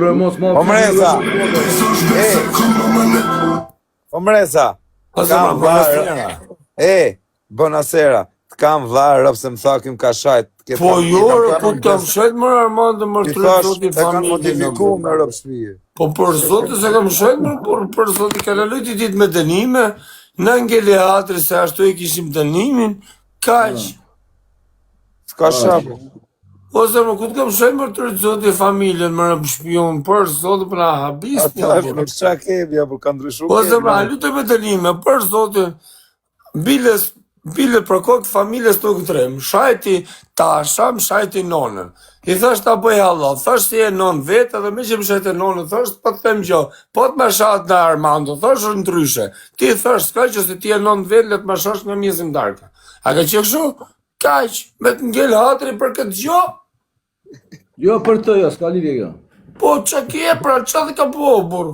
Mos më O mreza. E. O mreza. Po Kam zemra, vlla. E, buonasera. Të kam vlla rob se më tha ky më ka shajt. Ke Po thënë, jo, i kam re, thënë po unë të kam bes- shajt më Armando më I të thash, zoti e kanë familjen. modifiku me rob shtëpi. Po për zotin se kam shajt më, por për zotin ka lalu ti ditë me dënime, na ngeli hatri se ashtu i kishim dënimin, kaq. S'ka shap. Po zemra, ku të kam shajt më të zoti familjen, më rëp shpion, për zotin për na habisni. Ata o, burr. nuk çka kemi, ja, por ka ndryshu. Po kemi. zemra, lutem me dënime, për zotin, biles, bile për kokë familjes nuk drejm. Shajti tasha, më shajti nonën. I thash ta bëj hallall, thash si e non vetë edhe me që më shajte nonën, thash po të them gjë, po të më shahet në Armando, thash është ndryshe. Ti thash s'ka që se ti e non vetë, le të më shash nga mjesim darka. A ka qenë kështu? Kaq, me të ngel hatri për këtë gjë? Jo për të, jo, s'ka lidhje kjo. Po çka ke pra, çka të ka po burr?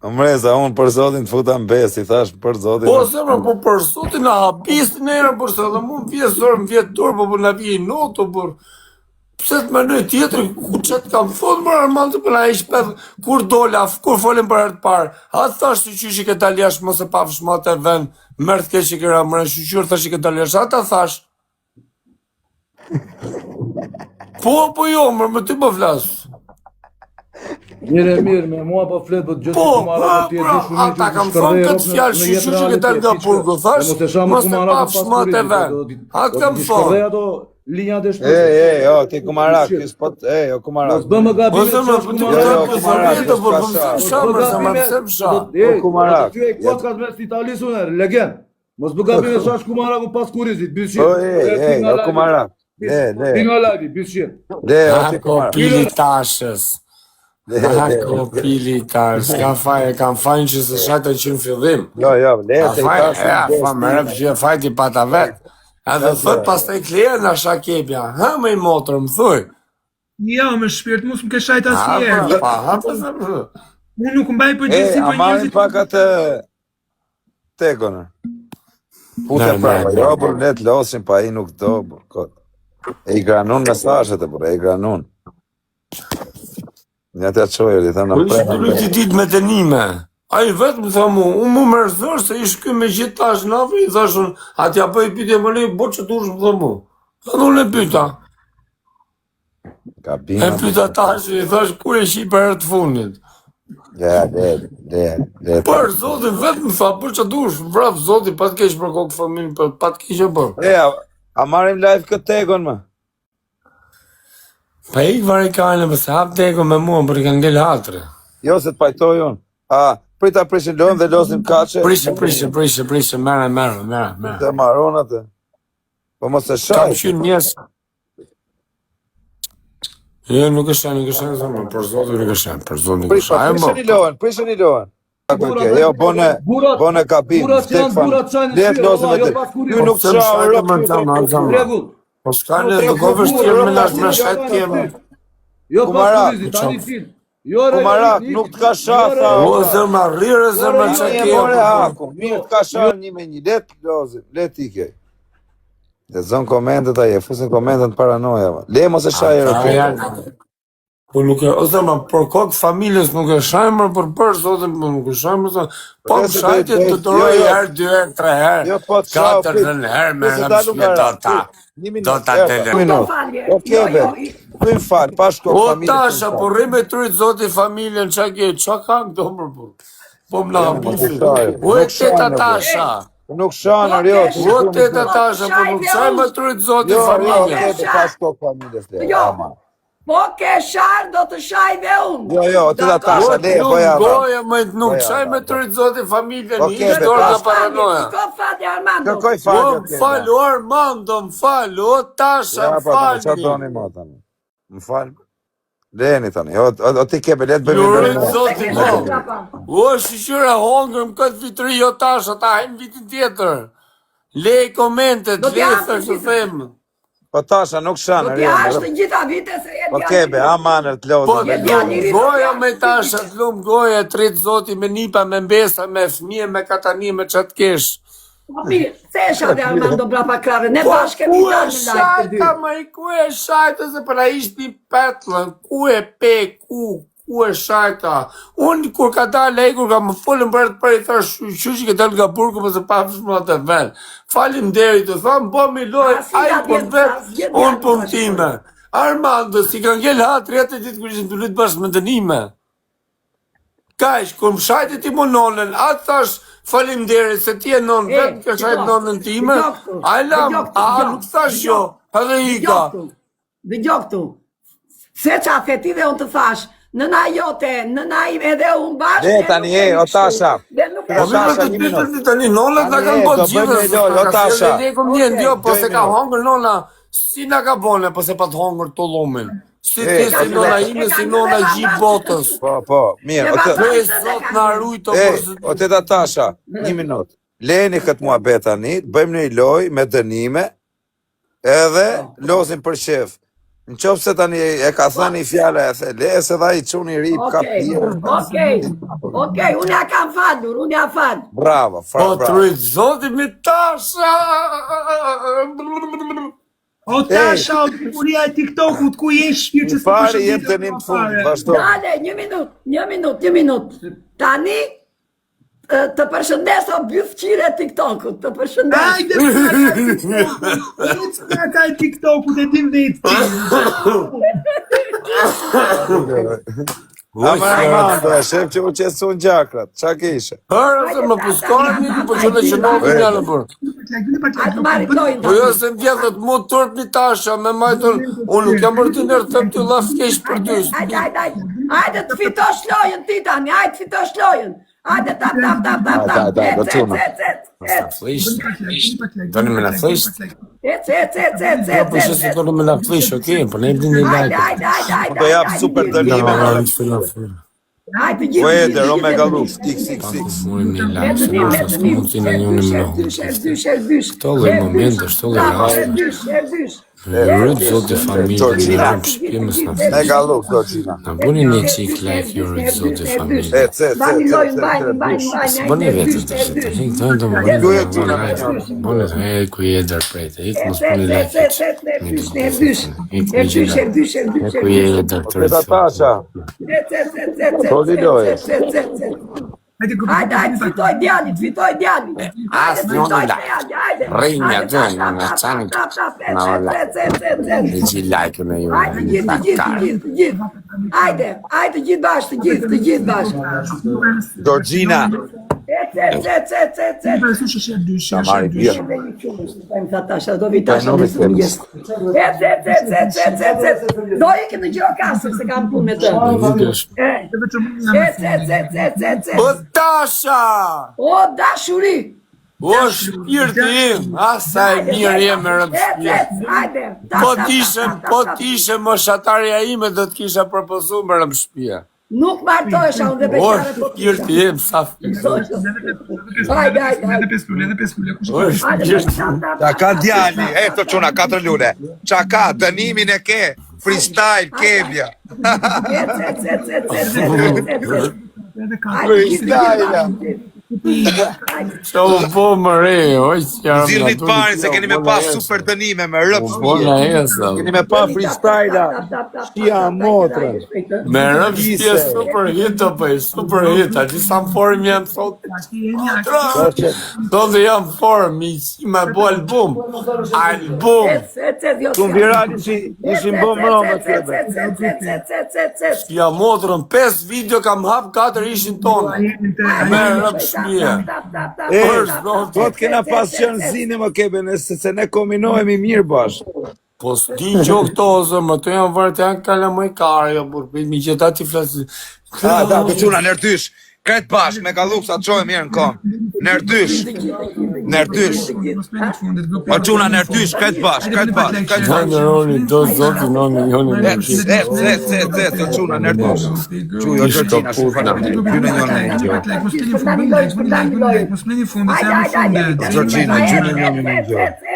O mreza, unë për zotin të futa në besë, i thash për zotin. Po zemra, po për zotin na habis në erë, por se edhe mu më vje zor, më vje dorë, po po na vje i noto, por pse të mendoj tjetër, ku çka të kam thonë më Armand, po na ish peth, kur dola, kur folëm për herë të parë, a thash se qysh i ke dalë jashtë, mos e pafsh më atë vend, merr të keq i ke ra mre, shyqyr thash i ke dalë jashtë, ata thash. Po, po jo, më, më ty po flas. Mirë e mirë, me mua po flet, po gjë Po, si kumara, po, po ti e pra, di shumë mirë ata që kam shkërdhej thënë rob këtë fjalë, në jetë shyqyr që ke dalë nga realitet, burgu, piçkë. thash, E mos e sha më mos e kumara pafsh pas më atë kurrizit, vend. do t'i- Atë do kam t'i thënë. shkërdhej ato linjat e E, shtëpisë. e, jo, ti kumarak, ti s'po, e, jo kumarak. Mos bë më Po gabime, zemra, qash po ti Jo, po jo, po kumarak, thërrete, po s'ka po sha. pse më sha, Mos bë mërë, se më gabime, pse më sha. do të- O kumarak. do të thyej kockat mes Italisë unë, legend. Mos bë gabime shash kumaraku pas kurrizit, byshit. O, e, e, o kumarak. Le, le, Ti nga live, byshit. le, o ti Ako kumarak. pili tashës. Le, le. Ako pili tashës. Ka faj, e kam fajin që se shajta që në fillim. Jo, jo, le, Ka se i faj, thash e, unë fa, më rëp që fajti pata vet. Edhe thot pastaj Klea na sha kepja. Ha më i motër, më thuj. Jo, më shpirt, mos më ke shajt Ha, asnjëherë. pra, pa, ha, pa, pa, Unë nuk mbaj E, përgjegjësi a për marrim njerëzit. pak atë tekonën. Pute Ne, ne, prapa, ne. jo, bur, le të losim, pa ai nuk do, bur, kot. E i granun mesazhet e bur, e i granun. Një t'ja çojë, i them na Po ishte prapa. të luti ditë me dënime. Ai vetë më tha mu, unë mu merr zor se ish ky me gjithë tash në afër, i thash unë, a t'ja bëj pyetje më le, bo që dush më tha mu. Edhe unë e pyeta. Gabim. E pyeta tash, i thash kur e shi për herë të fundit. Le, le, le, le. Për zotin vetë më tha, për që dush, vraf zoti, pa të keq për kokë fëmijën, pa, pa të keq e bër. E, a, a marrim live këtë tegon më? Pa ik vari kajnë, po se hap teko me mua, për i kanë ngel hatri. Jo, se të pajtoj unë. A, prita prishin lojën dhe losim kaçe. Prishe, prishe, prishe, prishe, merre, merre, merre, merre. Të maron atë. Po mos e Kam shaj. qenë njerëz. Jo, nuk e shaj, nuk e shaj, zemër, për zotin nuk e shaj, për zotin nuk e Prish, pa, shaj. E, prishën i mo, lojën, prishën i lojën. Burrat, Jo, bone, burrat, bone gabim, burrat vdek janë fan. burrat çajnë Le të në losim shtëpi, me jo të. pas Ju kurrizit. nuk pse më shau, shaj rob, të më zemër, zemër. Rregull. Po s'ka ne, do ko vështirë me lash me shajt kemi. Jo pas Kumarak. kurrizit, tani fil. Jo re, Kumarak, ik, nuk të ka sha, jo, re, tha. O zemra, rrire zemra Mirë që e ke. more haku, mirë të ka sharë një me një, le të lozim, le të ike. Lexon komentet ai, e fusin komentet në paranoja. ma. Le mos e shaj Ata erë. janë. Po nuk e, o zemra, për kokë familjes nuk e shaj më, për për zotin po nuk e shaj më. zë. Po Po, më se shajti do- të jo, doroj jo. herë, dy herë, tre herë, Jo, po të shau, katër prit. në herë, me Prit se rëmë dalu shme do gara. ta. Prit, Një Do minutë. ta erë, tele. Një minutë. falje. O Jo, kebe, jo, i- ti më fal, pa shko O familje. tasha, po rri me tryt zoti familjen, qa ke, qa ka këto më për? Po më na Jo, mos e habisin. shaj. O e Nuk teta shajnë, tasha. Nuk shan, Po, jo. ke ti O shkruan teta në- tasha, po nuk shaj më tryt zoti Jo, jo, familjen. kebe, pa shko familjes le. Jo. Ama. Po ke shar, do të shaj dhe unë. Jo, jo, teta Dakor? tasha, O le, të boja. lum goja, më nuk Boja, shaj ba, me tryt zoti familjen, O, i kebe, dorë nga pas- paranoja. Kërko falje Armando. Kërkoj O, falje. më fal, o Armando, më fal, o Tasha, Ja, më pa tani, çfarë falni. doni më tani? Më fal. Leni tani. O, o, o ti kebe, le të bëjmë Ju rrit lojën. zoti Se mo. ke shar, O, shqyre hongërm këtë vitri, jo Tasha, ta hajmë vitin tjetër. Le komentet, Do le t'ja hap thash të të gjitha. them. Po tasha nuk shan, Do jo. t'ja hash të gjitha vite se je Po djalë kebe, i ri. aman të Po lozim. të Je djalë lum i ri, do goja t'ja me hash të tasha, gjitha. të lum goja, të rrit zoti me nipa, me mbesa, me fëmijë, me katani, me çat kesh. Po mirë, se e shate Armando brapa krave, ne Po bashkë kemi ku e dalë në live të dy. shajta, më ku e shajta se për a ishtë një petlën, ku e pe, ku, ku. ku e shajta. Unë kur ka dalë ai kur ka më folën për të parë i thash shyqyr që ke dalë nga burgu mos e pafsh më atë vend. Faleminderit, të tham, bëmi lojë, Asnjë ai nga po djem, vet, asgjë unë djalë, pun tash. time. Armando, si ka ngel hatri atë ditë kur ishim të lutë bashkë me dënime. Kaq, kur më shajti ti mu nonën, atë thash faleminderit se ti e nonë E, vetë, ke shajt dëgjo, nonën time, dëgjo këtu, a e lam, dëgjo këtu, a dëgjo, nuk thash dëgjo. jo, edhe Dëgjo ika. këtu. Dëgjo këtu. Se qa the ti dhe unë të thash, nëna jote, nëna ime edhe unë bashkë, Le ne tani nuk e, kemi o kështu. Tasha. Dhe nuk e Po O mirë Tasha, të një dytën minutë. ti tani nonat na Tani kanë e, bërë do gjithë, bëjmë një se lojë, na o ka Tasha. sjellë leku më Okej. jo, po Doj se ka minutë. hongër nona, si na ka bone, po se pa të hongër tollumin. Si E, ti, E si ka nona ngrënë, e ime, ka si ngrënë nona e gjithë babanë. botës. Po, po, mirë, E o të babanë Dhe tënde zot ka na ngrënë. rujto E, për o teta Tasha, një minutë. Leni këtë muhabet tani, bëjmë një lojë me dënime, edhe Po. lozim për qef. Në qoftë se tani e ka thënë një fjale, e the, le se dha i çuni i ri ka Okej, pirë. okej, okej, unë ja kam falur, unë ja fal. Bravo, fra, Po të bravo. rujt zoti mi Tasha. O Ej, Tasha, o bukuria e TikTokut, ku je shpirt i që s'të pari jep përshëndetëm dënim më të fundit, fare. vazhdo. Dale, një minut, një minut, një minut. Tani e, të përshëndes o bythqire e TikTokut, të përshëndes. Hajde plaka e TikTokut. Ec plaka e TikTokut e dim vetë ti. Oj, Ama sjera. Armando, e shef që u qesun gjakrat, qa kishe? Hërë se Hajde, më ta, ta, puskon ta, një, ta, po ta, që në gjithë që nodhin bashkë. janë për. Hajde marrim lojën Po jo tani. se më vjedhët mu turp mi tasha, me majtën, unë nuk jam për ty nërë, them ty llaf keq për ty. Hajde, hajde, hajde. Hajde të fitosh lojën ti tani, hajde të fitosh lojën. Hajde tap tap tap tap Da, tap. da, da, Ec, do ec, çuna. ec, ec, Mos na ec. flish. Doni me na flish? Ec, ec, ec, ec, Jo, ec, po që ec, se ec. doni me na flish, okej, po ne jepni një Hajde, like. hajde, hajde, Unë hajde, do hajde, jap hajde, super gjithë. No, dënime no, në no, no, no. Hajde të gjithë, Po të e gjithë, të dero gjithë, me të gallup, gjithë. XXX. Murim një Me like, të se nim, me ndoshta të s'ka nim, mundësi në e njëri dysh, më e në dysh, e dysh, e dysh, Këto lloj e dysh, momentesh, këto lloj bravo, e rastesh. dysh, e dysh, Me e rrit dysh, zoti familjen, me Georgina, rrit të shtëpi gjithë, të mos na gjithë, e me dysh, flish. gallup, Georgina. Na e bëni dysh, një e çik dysh, e like ju dysh, rrit e dysh, zoti e dysh. familjen. E, c, c, Mbani c, lojën, c, mbani, c, mbani, dysh. mbani, S'bëni hajde, e vetë dysh, të e shit, dysh, ik do do më e bëni Ku dysh, e në çuna me e live. njëra? dysh. Bëni e ku je ndërprete, ik E, mos e, bëni e, like e, hiç. e, e, Një dysh, të e dysh, ik e me dysh, gjëra. e dysh, e E dysh, e ku je dysh. O ndërprete. teta Tasha, E, e, e, e, e, Toli e, loje. e, e, e, e. Hajde, hajde, fitoj djali, fitoj djali. Hajde, As fitoj njëri like. djali, hajde. Rrinja Hajde, aty, tap, tap, në tap, çani. tap, tap, tap, Na ec, like. ec, ec, ec, ec. Një që like në ju. Hajde, të gjithë, të gjithë, të gjithë, të gjithë. Hajde, hajde, të gjithë bashkë, të gjithë, të gjithë bashkë. Georgina, Ec, ec, ec, ec, ec, ec. ta marri birë. Edhe një qumësh, të thajmë tha tasha, do vi tasha Po, në së mëngjes. Ec, ec, ec, ec, ec, ec, ec. Do ikim në Gjirokastër se kam punë me të. E, Ec, ec, ec, ec, ec, O ec. Tasha! O dashuri. O shpirti im, asa e mirë je me rëmë Ec, shpirt. ec, hajde. Tap, Po tap, t'ishe, tap, tap, po tap. t'ishe moshatarja ime do t'kisha propozuar me rëmë shtëpia. Nuk martohesha unë dhe O beqare po t'isha. shpirti im, sa Hajde, hajde, hajde. O Hajde, shpirti. tap, tap, Qa tap, ka tap, djali, tap, e tap, të çuna katër lule. Qa ka, dënimin e ke, freestyle kebja. Ec, ec, ec, ec, ec, ec, ec, ec. Hajde, të gjithë, të gjithë Freestyle. bashkë, të gjithë. Hajde. Qa u bo më re, oj që Zirni të parin se keni me pa super dënime me rëp U bo shtëpie. na esa. Keni me pa freestyle. Tap, tap, tap, Shia tap, tap, motrën. hajde, shpejt, ë. Me rëmë shtëpia Pise. super hit do bëj, super hit. A di sa në formë jam sot? Sot jam në formë, mi si me bo album. Album. Ec, ec, ec, jo, Shumë s'jam. viral ishin ishin Ec, bë ec, mbrëmë ec, ec, kebe. ec, ec, ec, ec, ec, ec, ec. Ja motrën, 5 video kam hap, 4 ishin tonë. Me Hajde, rëmë shpejt, shtëpia. tap, tap, tap, tap, E, Për tap, tap, zotin. Sot ec, kena ec, pas ec, qenë ec, ec. zine më kebe, ne, se, se ne kombinohemi mirë bashkë. Po s'di gjë këto ose më të janë vërtet janë kalamaj kare, jo burr, mi gjeta ti flas. Ah, da, të çuna nërdysh. Kret bashkë me kallup sa çohem mirë në kom. Nërdysh. Të gjithë, të gjithë, të gjithë, Nërdysh. të gjithë. Ha? O çuna nërdysh, kret bashkë, kret bashkë, kret Na bashkë. nëroni do zoti noni joni në Ec, ec, ec, ec, ec, o çuna nërdysh. Çu jo Georgina, shumë faleminderit. Gjynë njënë në gjë. Shpërndani lojën, shpërndani lojën. Hajde, hajde, hajde. Georgina, gjynë njënë në gjë. Ec, ec,